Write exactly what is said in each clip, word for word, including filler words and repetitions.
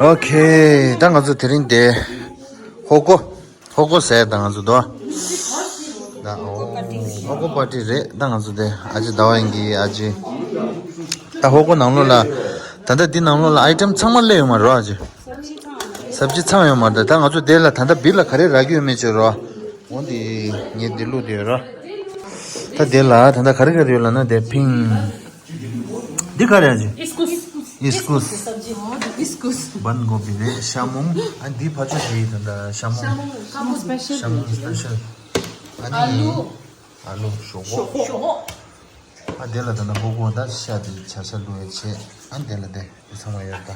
ཨོ་ཁེ། ད་ང་ཚོ་དེ་རིང་དེ་ཧོ་ཀོ། ཧོ་ཀོ་ཟེར་ད་ང་ཚོ་དོ། ད་ཨོ། ཧོ་ཀོ་པར་ཊི་རེད། ད་ང་ཚོ་དེ་ཨ་ཅེ་ཟླ་བ་ཡིན་གྱི་ཨ་ཅེ། ད་ཧོ་ཀོ་ནང་ལོགས་ལ། ད་ལྟ་འདི་ནང་ལོགས་ལ་ཨའི་ཊེམ་ཚང་མ་སླེབས་ཡོད་མ་རོ་ཨ་ཅེ། སབ་ཇི་ཚང་ཡོད་མ་རེད། ད་ང་ཚོ་དེ་ལ་ད་ལྟ་བི་ལ་ག་རེ་རག་གི་ཡོད་མེད་ཅེས་རོ། འོ་འདི་ངས་འདི་བླུགས་དེ་ཡོད་རོ། ད་དེ་ལ་ད་ལྟ་ག་རེ་ག་རེ་ཡོད་ལབ་ན་དེ་ཕིང་། འདི་ག་རེ་ཨ་ཅེ། ཨིས་ཀུས། ཨིས་ཀུས། བན་གོ་བི་རེད། ཤ་མོང་། ཨ་འདི་ཕ་ཆོས་དེ་ད་ལྟ་ཤ་མོང་། ཤ་མོང་སི་པེ་ཤལ། ཤ་མོང་སི་པེ་ཤལ། ཨ་ནི་ཨ་ལུ། ཨ་ལུ་ཞོག་ཁོག། ཞོག་ཁོག། ཨ་དེ་ལ་ད་ལྟ་ཧོ་ཀོ་ད་ཤ་དེ་ཆ་ཆ་བླུགས་ཡ་བྱས། ཨ་དེ་ལ་དེ་དེ་ཚང་མ་ཡོད་ད།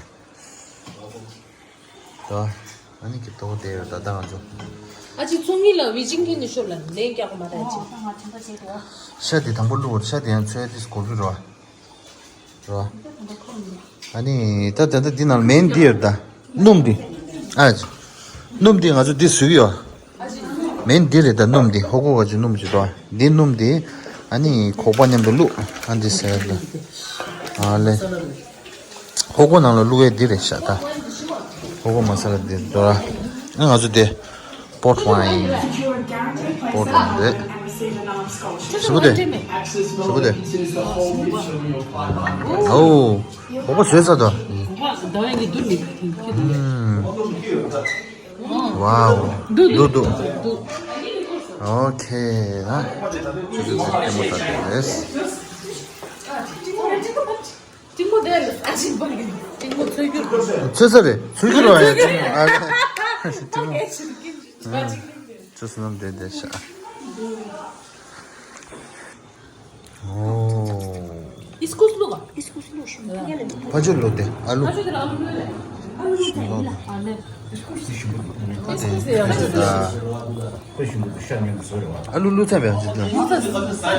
ད་ཨ་ནི་གི་ཏོག་དེ་ཡོད་ད་ད་ང་ཚོ། ཨ་ཅེ་ཚོང་གཉིས་ལ་བི་ཅིང་གི་ནི་ཤོར་ལ་ལན་རྒྱག་གོ་མ་ད་ཨ་ཅེ། ཤ་དེ་དང་པོ་བླུགས་པར་ཤ་དེ་ཡང་ཚོས་དེ་སྐོར་གི་རོ། རོ། ཨ་ནི་ད་ད་ད་འདི་ནང་མེན་འདི་ཡོད་ད། སྣུམ་འདི། ཨ་ཅེ། སྣུམ་འདི་ང་ཚོ་འདི་བཟོས་ཀྱི་ཡོད། མེན་འདི་རེད་ད། སྣུམ་འདི་ཧོ་ཀོ་ག་ཅུ་སྣུམ་ཅིག་འདུག་འདི་སྣུམ་འདི། ཨ་ནི་ཁོག་པ་མཉམ་དུ་བླུགས། ཨ་འདི་ཟེར་ད། ཨ་ལེ། ཧོ་ཀོ་ནང་ལ་བླུགས་ཡས་འདི་རེད་ཤག་ད། ཧོ་ཀོ་མ་ས་ལ་འདི་འདུག་ཨ་ང་ཚོ་དེ། པོར་ཊི་ཝའིན། པོར་ཊི་ཝའིན་རེད། ཞིབ་པོ་དེ། ཞིབ་པོ་དེ། ཨོ། ཧོ་ཀོ་བཟོས་ཚར་ད། ཟླ་བ་ཡིན་གྱི་འདུག་ནི་ཁྱེད་འདུག་ལེ། ཝའོ། འདུག་འདུག་འདུག་འདུག་ཨོ་ཁེ་ན། ཆུ་ཚོད་ཙམ་ལྟད་མོ་ལྟ་དགོས་རེད། ཏིང་མོ་དེ་ཨ་ཅིག་པར་གྱི་ཏིང་མོ་ཚོས་གྱུར། ཚོས་ས་རེད། ཚོས་གྱུར་བ་ཡ། ཏིང་མོ། ཨ་ཅིག་ཏིང་མོ། ཚོས་ས་ནམ་དེ་དེ་ཤ། ཨོ། ཨིས་ཀུས་ལུག་ག་ཨིས་ཀུས་ལུག་ཤུ། ཕ་ཆུ་ལུག་དེ་ཨ་ལུ། ཨ་ཆུ་དེ་ཨ་ལུ་ལུག་རེད། ཨ་ལུ་ལུག་དེ་ཨ་ལེ། ཨ་ལུ་ལུག་ཚ་བའི་ཨ་ཆུ་དེ། ཨ་ལུ་ལུག་ཚ་བའི་ཨ་ཆུ་དེ། ལུག་ཚ་ས་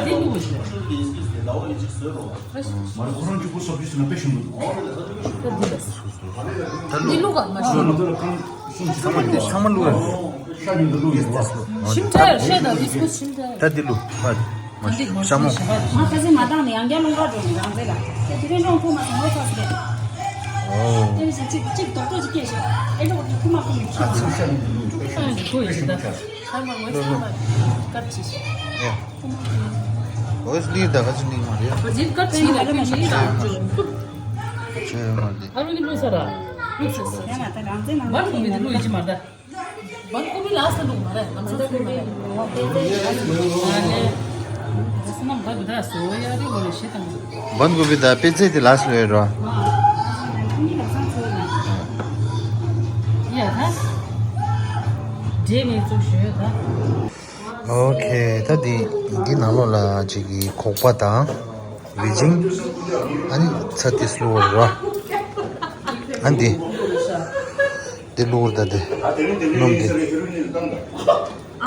དེ་ལུག་རེད། མ་རེད། ཁོ་རང་གཅིག་པུ་སོབ་ཅིག་ཟེར་ན་དཔེ་ཞིམ་པོ་འདུག་ད་འདི་ལ་སོ་སོ་སོ། ད་འདི་ལུག་ག་མ་ང་ཚོ་ལ་ཁང་གསུམ་གྱི་ཚང་མ་འདི་ཚང་མ་ལུག་རེད། ཤ་ཉིན་དུ་ལུག་ཡིན་པ། ཞིམ་ཆ་ཡར་བཤད་དང་འདི་ཚོ་ཞིམ་ཆ་ཡར། ད་འདི་ལུག་མ་མ་ཤ་མོ། ང་ཁ་སེ་མ་བཏང་ནས་ཡང་བསྐྱར་རླུང་རྟ་འགྲོ་ནས་རང་རྩེ་ལ་དེ་དེ་རིང་རླུང་ཐུག་མ་སོང་ངོ་ཚ་སི་རེད། ཨོ། དེ་བཞིན་གཅིག་གཅིག་རྡོག་རྡོག་ཅིག་སྐྱེས་ཤག་ཨེ་འགྲོ་ཁུ་མ་ཁུ་མི་ཁྱི་ཨ་ཚིག་ཤ་ཉིན་དུ་ལུག་དཔེ་ཞིམ་ཆ། ཨ་ནི་ཁོ་ཡིན་ད། ཨོ་ཡེ་ལི་ད་ག་ཅི་ལི་མ་རེད། ཨོ་ཇིན་ཀ་ཅི་ལ་ཀི་ཅི་ལ་ཅོ་ཅོ། ཨ་རུ་གི་ལུས་ས་ར། ལུས་ས་ས། མར་ཁུ་མི་དེ་ལུས་ཅི་མ་ད། མར་ཁུ་མི་ལ་ས་ལུག་མ་རེད། ལམ་ས་ལུག་མ་རེད། ཨ་ནི། ས་ནམ་ག་གི་ད་སོ་ཡ་རི་ལོ་རེ་ཤི་དང་། བན་གོ་བི་དང་པེ་ཙེ་དེ་ལ་སོ་ཡ་རོ། ཡ་ད། འདྲེ་མི་ཚུགས་ཞུ་ད། ཨོ་ཁེ། ད་འདི་འདི་ནང་ལོགས་ལ་ཅིག་གི་ཁོག་པ་དང་བི་ཅིང་། ཨ་ནི་ཚ་ཏིས་བླུགས་ར། ཨ་འདི་འདི་བླུགས་ར། ད་འདི་སྣུམ་འདི། ཨ།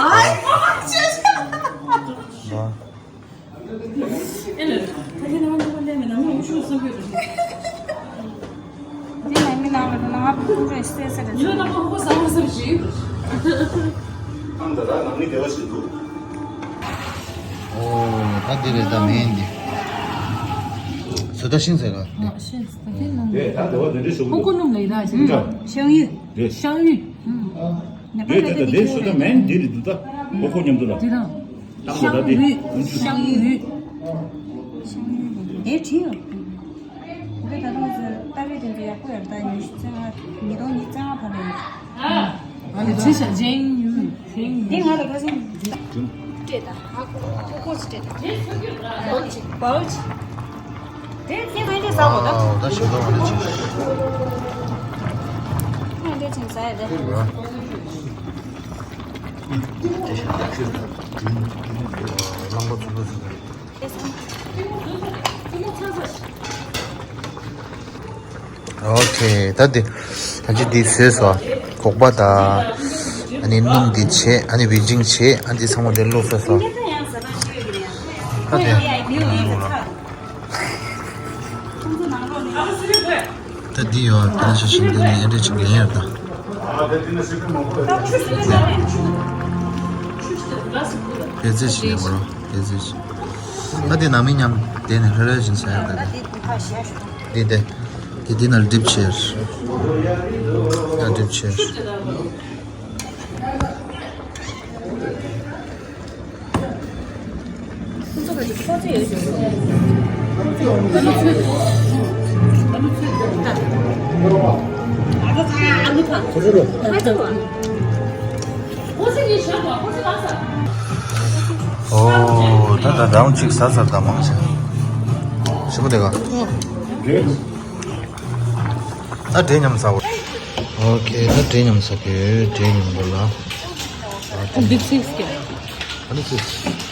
དེ་ནས་མི་ནང་ལ་ནང་ང་ཕུ་ཕུ་རེ་སེ་སེ་རེ། ཡིན་ན་ཁོ་ཁོ་ས་མ་ཟེར་ཞིག་ཨང་ད་ར་ནང་མི་བདེ་བ་ཞིག་འདུག་ཨོ་ད་འདི་རེད་ད་མེན་འདི། བཟོ་ལྟ་ཤིང་ཟེར་ག་ཨ་ཤིང་ཟེར་ག་ནང་རེད་ད་བདེ་བ་དེ་འདྲ་ཞིག་ཁོ་ཁོ་སྣུམ་ལ་ཡིན་ན་ཞིང་ཞང་ཡུ། རེད། ཞང་ཡུ། རེད་ད་ད་དེ་བཟོ་ལྟ་མེན་འདི་རེད་འདུག་ད་ཁོ་ཁོ་མཉམ་དུ་ལ། དེ་རང་། ཤང་ཡུས། ཤང་ཡུས། ཤང་ཡུས་དེ་བྲིས་ཡོད། འདི་ད་དུང་ཚོས་ཏ་རིག་དེ་ཚོ་ཡག་པོ་ཡོད་ད། ཉི་ཤུ་རྩ་ལྔ། ཉིས་སྟོང་ཉི་ཤུ་རྩ་ལྔ་བར་ལ་ཡོད། ཨ་ནི་བྲིས་ཤག་ཇེང་ཡུས། ཇེང་ཡུས། འདི་ང་ལ་ཁ་སང་སྤྲད་ད། ཧ་གོ་ཧ་གོ་ཅི་སྤྲད་ད། བའོ་ཅི་བའོ་ཅི། དེ་ཚེ་ཕན་ཆད་ཟ་དགོས་ད། ཨོ་ད་ཞིམ་པོ་ང་ལ་ཅིག་ཕན་ཆད་ཅིག་ཟ་ཡ་རེད། ར། དེ་ཞིག་ད་ཞིག་ད་རླངས་པ་ཚུགས་པ་ཚུགས་པ། ཨོ་ཁེ། ད་དེ་ད་ཅི་འདི་བཟོས་སོ། ཁོག་པ་དང་། ཨ་ནི་སྣུམ་འདི་བྱས། ཨ་ནི་བི་ཅིང་བྱས། ཨ་འདི་ཚང་མ་དེ་བླུགས་ཚར་སོ། ད་དེ་བླུགས་ར། ད་འདི་ཡོད་ད་ཤ་ཤིང་འདི་ནས་ཨེ་འདྲ་ཅིག་ལེན་ཡོད་ད། དེ་ཚེ་ཞིག་ཡོད་རོ། དེ་ཚེ་ཞིག་ད་དེ་ནང་མི་མཉམ་དེ་ནས་ཧྲ་ར་བཞིན་བྱ་ཡོད་ད། དེ་དེ། དེ་འདི་ནང་སྒྲིབ་ཆེར། ཡང་སྒྲིབ་ཆེར། ཨོ། ད་ད་རང་གཅིག་ཟ་ཟ་ད་མང་ཆེ། ཞིམ་པོ་དེ་ག་ད་འབྲས་མཉམ་ཟ་བ། ཨོ་ཁེ། ད་འབྲས་མཉམ་ཟ་གི། འབྲས་མཉམ་པོ་ལ། ཨ་འདི་ཚིག་གི་ཨ་འདི་ཚིག་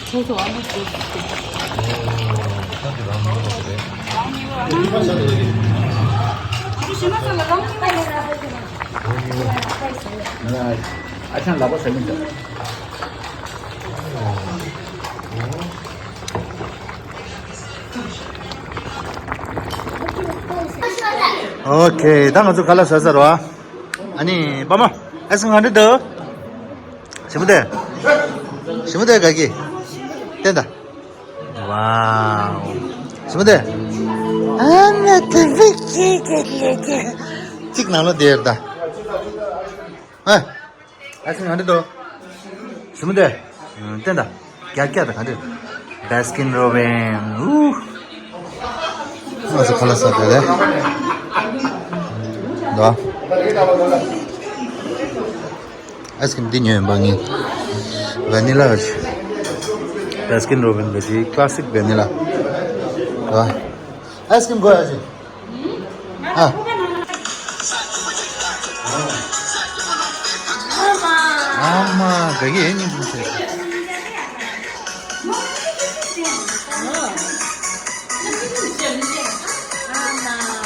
ཚོ་ཚོ་ཨ་མ་ཚོ་ཚིག་གི་ད་དེ་རང་མི་འདུག་རེད། ཨ་ཅང་ལག་པ་ཟ་མི་འདུག་ཨོ་ཁེ། ད་ང་ཚོ་ཁ་ལག་ཟ་ཚར་བ། ཨ་ནི་པ་མ། ཨེ་སི་གང་འདྲ་འདུག་ཞིམ་པོ་དེ། ཞིམ་པོ་དེ་ག་གི་བསྟན་ད། ཝའོ། ཞིམ་པོ་དེ། ཨ་ན་དེ་བི་ཅི་ཅི་ཅི་ཅི། གཅིག་ནང་ལོ་དེར་ད། ཨ། ཨ་ཙི་ང་འདྲི་དོ། ཞིམ་མོ་དེ། བསྟན་ད། རྒྱ་སྐྱ་ད་ག་འདྲི། Baskin Robbins། ཨུ། ང་ཚོ་ཁ་ལག་ཟ་དེ་རེད། དོ། ཨའི་སི་ཀྲིམ་འདི་ཉོས་ཡིན་པ་ངས། Vanilla། Baskin Robbins གི་classic vanilla། དོ། ཨའི་སི་ཀྲིམ་དགོས་ཡ་ཅི། ཨ། ཨ་མ། ག་གི་ཨེ་ཉིན་ཀུན་ཟེར།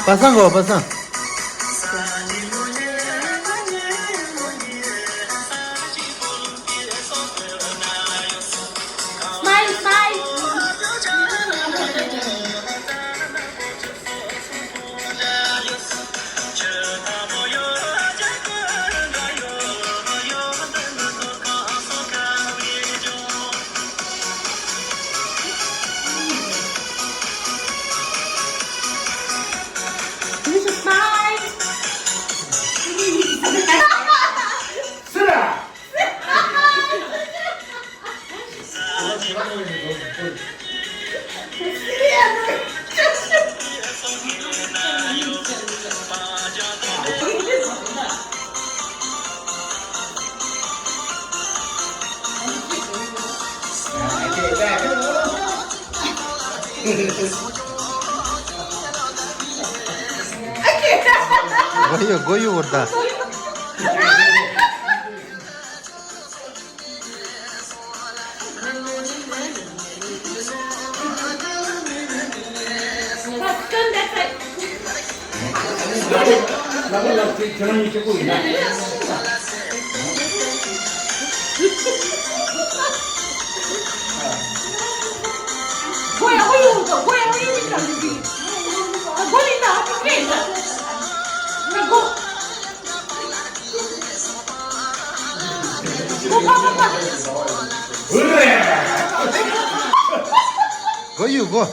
པ་སངས་གོ། པ་སངས། Smile, smile. You should smile. Goyu, goyu burada. Go you go.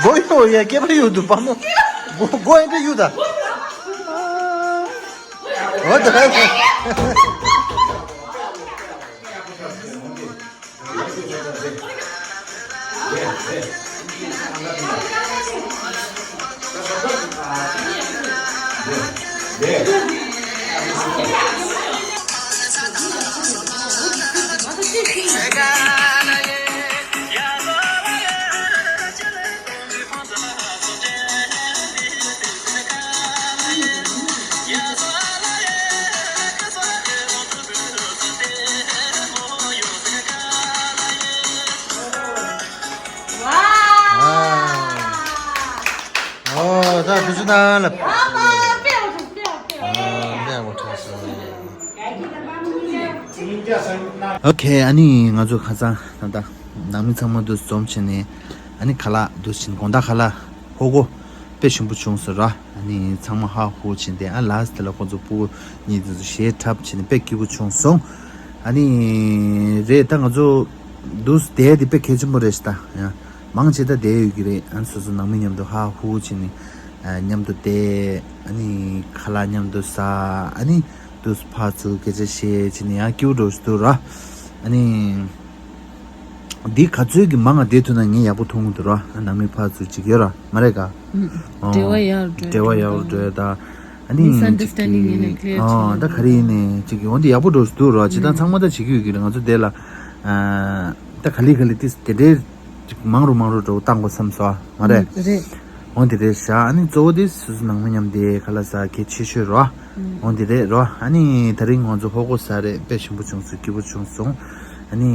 Go you, yeah, give you the bum. Go, go and you the. What the hell? ཨོ། ད་དུས་ཚོད་ནང་ལ། ཨ་མ་དཔེ་ ཨོ་ཁེ། ཨ་ནི་ང་ཚོ་ཁ་སང་ད་ལྟ་ནང་མི་ཚང་མ་འདུ་འཛོམས་བྱས་ནས། ཨ་ནི་ཁ་ལག་འདུ་བྱས་ནས་དགོང་དག་ཁ་ལག་ཧོ་གོ་དཔེ་ཞིམ་པོ་བྱུང་སོང་ར། ཨ་ནི་ཚང་མ་ཧ་ཧུ་བྱས་ཏེ། ཨ་ལགས་དེ་ལ་ཁོ་ཚོ་སྤུ་གུ་གཉིས་དེ་ཚོ་གཞས་འཁྲབ་བྱས་ནས་དཔེ་སྐྱིད་པོ་བྱུང་སོང་། ཨ་ནི་རེད། ད་ང་ཚོ་འདུ་བསྡད་དེ་དཔེ་གལ་ཆེན་པོ་རེད་ཤག་ད། ཡང་མང་ཆེ་ད་བསྡད་ཡོད་ཀྱི་རེད། ཨ་ནི་སོ་སོ་ནང་མི་མཉམ་དུ་ཧ་ཧུ་བྱས་ནས། ཨ་མཉམ་དུ་བསྡད། ཨ་ནི་ཁ་ལག་མཉམ་དུ་ཟ། ཨ་ནི་འདུ་ཕར་ཚུར་སྐད་ཆ་བཤད་བྱས་ནས་ཡང་སྐྱིད་པོ་འདྲ་བོ་ཞིག་འདུག་ར། ཨ་ནི་འདི་ག་ཚོད་ཀྱི་མང་ང་བསྡད་ཐུབ་ན་ངས་ཡག་པོ་མཐོང་གི་འདུག་ར། ཨ་ནང་མི་ཕར་ཚུར་ཅིག་ཡོད་ར་མ་རེད་ག། ཨོ། འབྲེལ་བ་ཡག་འགྲོ་འབྲེལ་བ་ཡག་འགྲོ་ད། ཨ་ནི་Misunderstanding ཅིག་གི་ཡིན་ན་clear་ཨོ་བྱེད་ད་ག་རེ་ཡིན་ནའི་ཅིག་གི་འོན་ཏེ་ཡག་པོ་འགྲོ་འདུག་ར། ཇི་ལྟར་ཚང་མ་ད་བྱེད་ཀྱི་ཡོད་ཀྱི་རེད། ང་ཚོ་དེ་ལ་ཨ་ད་ག་ལེ་ག་ལེ་ཏིས་དེ་འདྲའི་ཅིག་མང་རུ་མང་རུ་འགྲོ་བཏང་དགོས་བསམ་སོང་། མ་རེད། རེད། འོན་ཏེ་རེད་ཤག། ཨ་ནི་གཙོ་བོ་དེ་སོ་སོ་ནང་མི་མཉམ་དེ་ཁ་ལག་ཟ་གལ་ཆེ་ཤོས་རོ། འོན་ཏེ་རེད་རོ། ཨ་ནི་ད་རིང་ང་ཚོ་ཧོ་གོ་ཟ་རེད། དཔེ་ཞིམ་པོ་བྱུང་སོང་། སྐྱིད་པོ་བྱུང་སོང་། ཨ་ནི་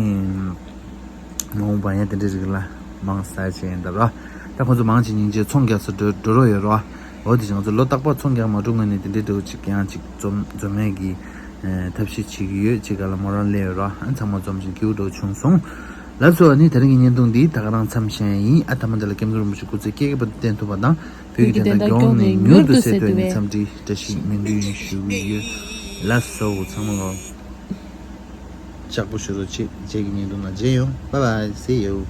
མ་འོངས་པ་ཡང་དེ་འདྲའི་རིགས་ལ་མང་ཟ་བྱས་ཡིན་ད་རོ། ད་ཁོ་ཚོ་མང་ཆེ་ཉིན་རྗེས་ཚོང་རྒྱག་ས་འགྲོ་འགྲོ་རོགས་ཡོད་རོ། འོ་དེ་བཞིན་ང་ཚོ་ལོ་རྟག་པར་ཚོང་རྒྱག་མ་འགྲོ་སྔོན་ནས་དེ་འདྲའི་འདྲ་བོ་ཅིག་ཡང་ཅིག་འཛོམས་འཛོམས་མེད་ཀྱི་ཐབས་ཤེས་བྱེད་ཀྱི་ཡོད། ཅིག་ག་ལ་མོ་རང་སླེབས་ཡོད་རོ། ཨ་ཚང་མ་འཛོམས་ཤིང་སྐྱིད་པོ་འདྲ་བོ་བྱུང་སོང་། ལགས་སོ། ཨ་ནི་དེ་རིང་གི་བརྙན་ཐུང་འདི་ད་ག་རང་མཚམས་བཞག་ཡིན། ཨ་ཐ་མ་འདི་ལ་སྐྱབས་མགོན་རིན་པོ་ཆེ་སྐུ་ཚེ་བསྐལ་བརྒྱའི་བར་དུ་བརྟན་ཐུབ་པ་དང་། བོད་ཀྱི་བདེན་མཐའ་མགྱོགས་ནས་མྱུར་དུ་གསལ་ཐུབ་པའི་འཚམས་འདྲིའི་བཀྲ་ཤིས་སྨོན་འདུན་ཞུ་གི་ཡོད། ལགས་སོ་ཚང་མ་ལོ། ལྕགས་པོ་ཞུ་རོགས་བྱེད། རྗེས་ཀྱི་བརྙན་ཐུང་ནང་མཇལ་ཡོང་། Bye bye, see you.